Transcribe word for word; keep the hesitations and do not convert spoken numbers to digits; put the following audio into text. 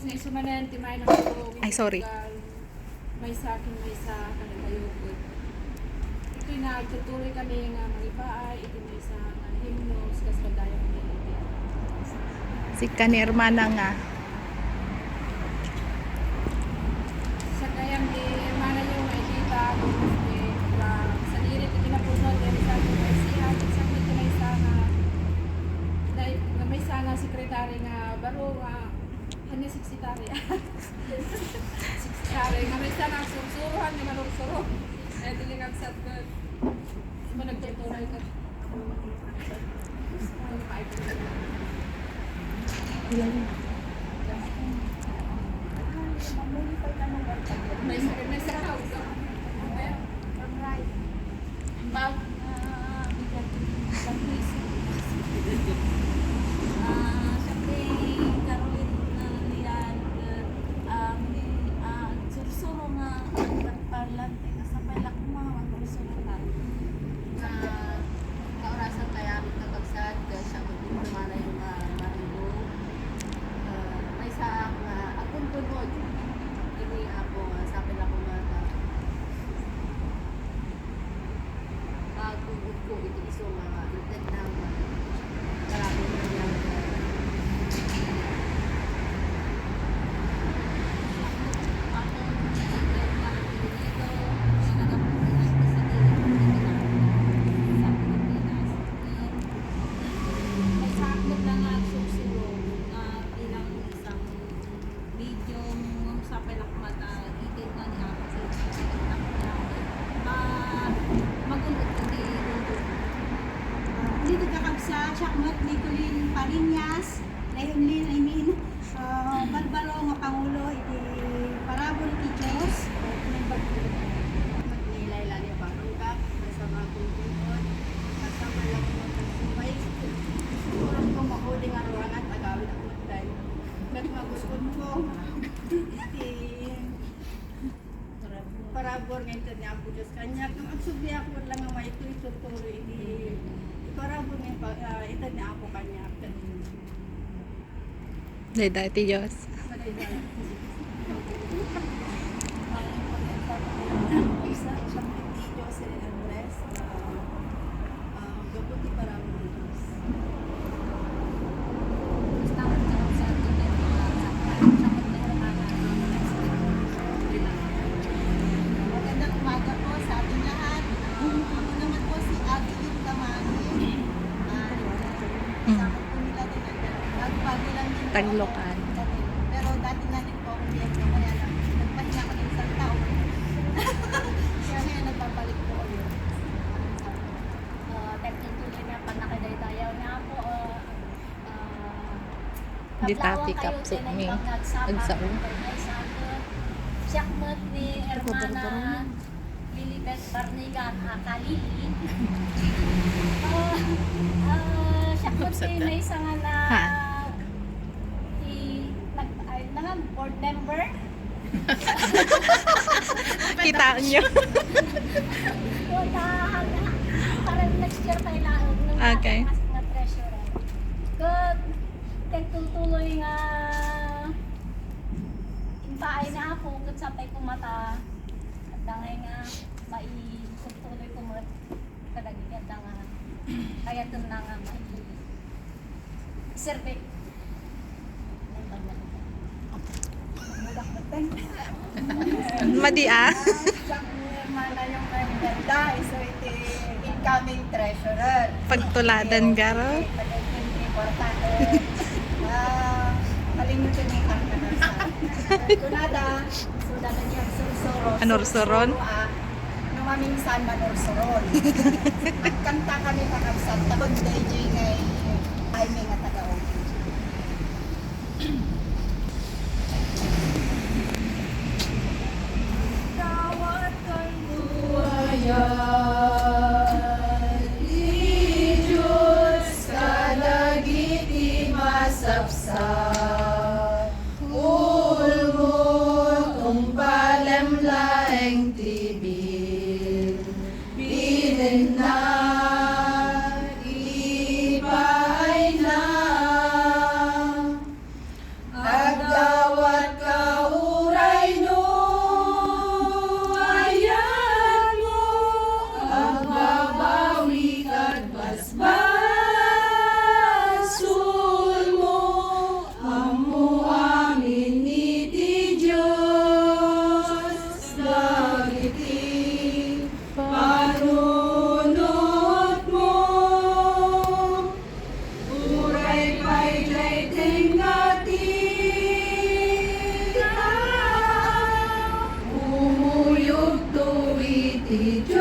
Isu manen ti maysa nga tulong, Ay, sorry. Maysa ken maysa kadatayo ket itoy nga agtutuloy kami nga mangipaay iti maysa nga himnos kas pagayam ni iti. Sika ni hermana nga. Sa gayam ni hermana yo nga iti ta, gurus ni, ah, sa lirit iti napudno ti Rizal University, ket sa maysa nga, nga maysa nga sekretary nga baro nga Kanya sixty tari. Sixty tari. Nga may sana sursuro, kanya manursuro. Eh, dili kang sad ka. Di ba nagtuturay ka? May, may sa Bag, ah, bigat. Ah, siak ni Caroline, ah, Lian, ah, ni, ah, sursuro nga, ah, parlante, kasabay la koma, agsursuro la. Nga, kaorasan tayo, kakabsat, kaya siya, magpipirmana yung, ah, marigo. Ah, maysa nga, ah, agkunkunod. Ini ako, ah, sabi na ko nga, ah, Pagtungod ko iti isu nga inted na nga grabe nga May sakit na nga agsursuro nga bilang isang medium, sapay lakmat, ah, itin nga ni Apo sa ma-, magunod ko ti ulo. Ah, dito kakabsat, siak met ni Colleen Pariñas, Leonlyn, I mean, ah, barbaro nga pangulo iti parabur ti Dios. Ni Laila ni Barangka, sa mga kungkungkot, sa mga lakmat, sa may, siguro ko mahuli nga ruangan, agawid ako. Ket magusto ko ti parabur nga inted ni Apo Dios kaniak. Ngem agsubli ako met la nga maitutuloy iti parabur nga ipa-, ah, inted ni Apo kaniak. Dayta ti Dios. Madayta. Ang importante sa Dios, Andres, ah, Ah, gapu ti parabur ti Dios. Magandang umaga po sa ating lahat. Ah, ako naman po si Abby Lim Kamani. Ah, Mm. Sa akin po nila din ang nagbago lang din po ako. Taglokan. Pero dati na din po ako miyembro, kaya lang nagpahinga ako ng isang taon. Kaya ngayon nagbabalik po ulit. Ah, nagtutuloy nga pannakadaydayaw nga po, ah, ah, Di kablawang tatikap kayo, so, tinay ni, pagnagsapa, agsao. Siak met ni Hermana Lilibet Barnigan, ah, Kalili. Ah, ah, siak met ni, may sanga na Ha? i-, nag-, ay, na nga, board member. Kita niyo. Puntahan na. Para next year tayo na, nung Okay. Nasa nga treasurer. Ket, ket tutuloy nga impaay na ako, ket sapay ko mata, at dangay nga maitutuloy ko met, kadagiti adda nga, kaya na nga mai-, Survey. Madi, ah. Siak ni Hermana yung kay Imelda, isu iti incoming treasurer. Pagtuladan, garo. Pagtuladan, kwarta, eh. Ah, kalimutan yung kanta na sa. Kunada, so, dada niya, sursuro, Anursuron? Sursuro, ah. No maminsan, manursuron. Nagkanta kami, kakabsat, tapos D J ngay, ay, may nga taga-, Dawat kan buaya, ti Dios kadagiti masapsap. Ulmo, tungpalem laeng ti bil-, bilenna, ipaayna Ti